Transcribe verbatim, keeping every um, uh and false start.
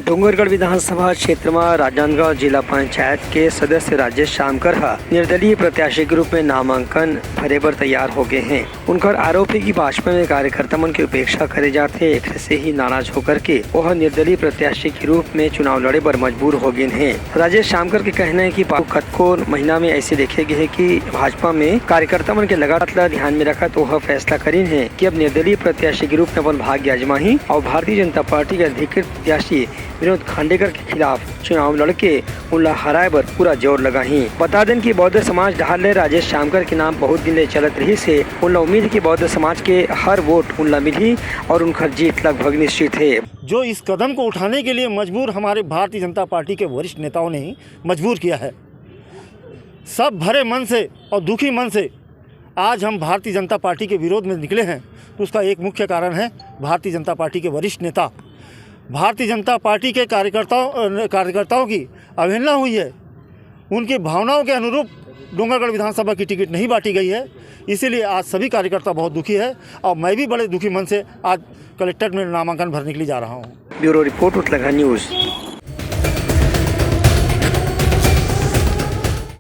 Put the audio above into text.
डोंगरगढ़ विधानसभा क्षेत्र म राजनांदगांव जिला पंचायत के सदस्य राजेश शामकर ह निर्दलीय प्रत्याशी के रूप में नामांकन भरे बर तैयार हो गए हैं। उनकर आरोप हे कि भाजपा में कार्यकर्ता मन के उपेक्षा करे जाथे, एखर से ही नाराज होकर के ओह निर्दलीय प्रत्याशी के रूप में चुनाव लड़े बर मजबूर हो गए हैं। राजेश शामकर के कहना हे कि पाछू कतको महीना में ऐसे देखे गए हे कि भाजपा में कार्यकर्ता मन के लगातार ध्यान में रखत ओह फैसला करिन हे कि अब निर्दलीय प्रत्याशी के रूप में अपन भाग्य आजमाही और भारतीय जनता पार्टी के अधिकृत प्रत्याशी विनोद खांडेकर के खिलाफ चुनाव लड़के उनला हराए बर पूरा जोर लगाही। बता देन कि बौद्ध समाज डहार ले राजेश शामकर के नाम बहुत दिन ले चलत रहिस हे। उनला उम्मीद हे कि बौद्ध समाज के हर वोट उनला मिलही और उनकर जीत लगभग निश्चित हे। जो इस कदम को उठाने के लिए मजबूर हमारे भारतीय जनता पार्टी के वरिष्ठ नेताओं ने ही मजबूर किया है। सब भरे मन से और दुखी मन से आज हम भारतीय जनता पार्टी के विरोध में निकले हैं, तो उसका एक मुख्य कारण है भारतीय जनता पार्टी के वरिष्ठ नेता। भारतीय जनता पार्टी के कार्यकर्ताओं, अ, कार्यकर्ताओं की अवहेलना हुई है, उनकी भावनाओं के अनुरूप डोंगरगढ़ विधानसभा की टिकट नहीं बांटी गई है, इसीलिए आज सभी कार्यकर्ता बहुत दुखी है और मैं भी बड़े दुखी मन से आज कलेक्ट्रेट में नामांकन भरने के लिए जा रहा हूँ। ब्यूरो रिपोर्ट, उतलाघाट न्यूज़।